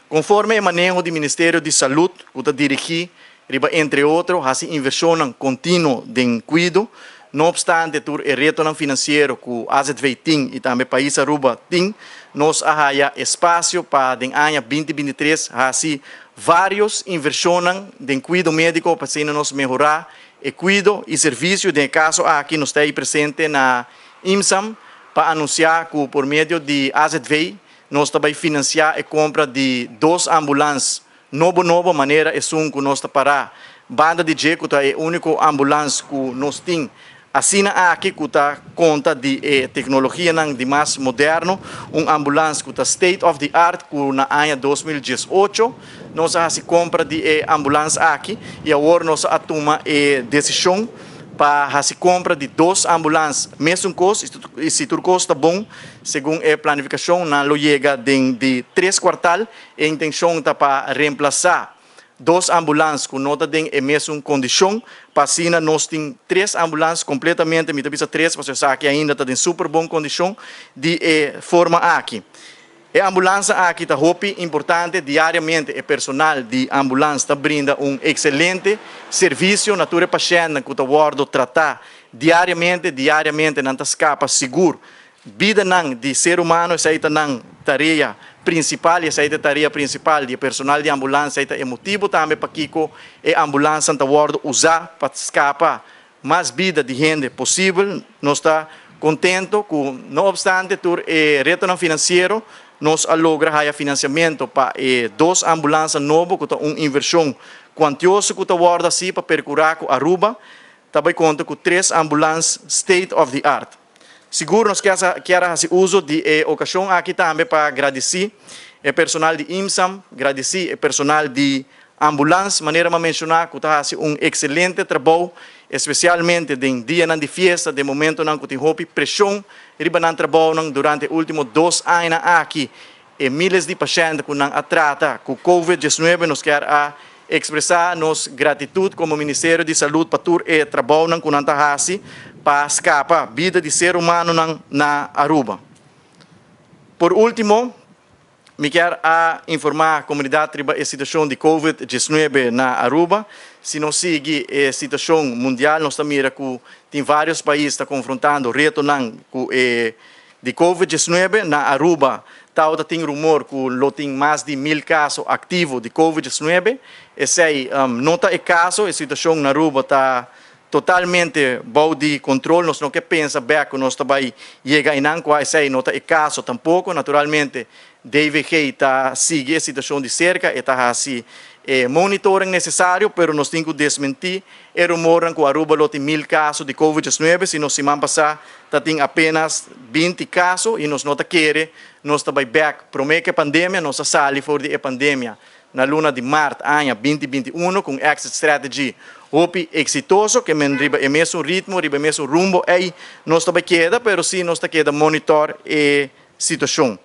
Conforme e maneho di Ministerio di Salud cu ta dirigi riba entre otro haci inversionnan continuo den cuido, no obstante tur e retonan financiero cu AZV tin y tambe pais Aruba tin, nos a haya espacio pa den aña 2023 haci varios inversionnan den cuido medico pa asina nos mehora e cuido y servicio. Den e caso aki nos ta ey presente na IMSAM pa anuncia cu por medio di AZV nos ta bay financia e compra di dos ambulans nobo nobo manera esun cu nos ta para banda di dje, cu ta e unico ambulans cu nos tin asina aki cu ta conta di e tecnologianan di mas moderno, un ambulans cu ta state of the art, cu na aña 2018 nos a haci compra di e ambulans aki y awor nos a tuma e decision pa haci compra di dos ambulans mesun cos. Y si tur cos ta bon segun e planificacion, nan lo yega den di tres kwartaal. E intencion ta pa reemplasa dos ambulans cu no ta den e mesun condicion, pa asina nos tin tres ambulans completamente. Mi ta bisa tres pasobra esaki ainda ta den super bon condicion. Di e forma aki e ambulans aki ta hopi importante. Diariamente e personal di ambulans ta brinda un excelente servicio na tur e pashentnan cu ta wordo trata diariamente. Diariamente nan ta scapa sigur bidanan di ser humano. Esey ta nan tarea principal y esey ta e tarea principal di e personal di ambulans. Esey ta e motibo tambe pakico e ambulans ta wordo usa, pa scapa mas bida di hende posibel. Nos ta contento cu, no obstante tur e retonan financiero, nos a logra haya financiamento pa e dos ambulans nobo, cu ta un inversion cuantioso cu ta wordo haci pa percura cu Aruba ta bay conta cu tres ambulans state of the art. Sigur nos kier haci uso di e ocasion aki tambe pa gradici e personal di IMSAM, gradici e personal di ambulans, manera mi a menciona, cu ta haci un excelente trabou, especialmente den dianan di fiesta, den momentonan cu tin hopi presion riba nan trabounan durante e ultimo 2 aña aki, e miles di pashent cu nan a trata cu COVID-19. Nos kier a expresa nos gratitud como Ministerio di Salud pa tur e trabounan cu nan ta haci pa scapa bida di ser humano na Aruba. Por ultimo, mi kier a informa comunidad riba e situacion di COVID-19 na Aruba. Si nos sigui e situacion mundial, nos ta mira cu tin varios pais ta confrontando retonan cu e di COVID-19. Na Aruba, ta tin rumor cu lo tin mas di 1000 caso activo di COVID-19. Esey no ta e caso. E situacion na Aruba ta totalmente bou di control. Nos no kier pensa bek cu nos ta bay yega einan, cu esey no ta e caso tampoco. Naturalmente, DVG ta sigui e situacion di cerca y ta haci monitoring necesario, pero nos tin cu desmenti e rumor cu Aruba lo tin 1000 caso di COVID-19. Si nos siman pasa ta tin apenas 20 caso y nos no ta kere nos ta bay bek prome cu e pandemia. Nos a sali for di e pandemia na luna di maart aña 2021 cu exit strategy hopi exitoso, kiermen riba e mesun ritmo, riba e mesun rumbo ey nos ta keda, pero si nos ta keda monitor e situacion.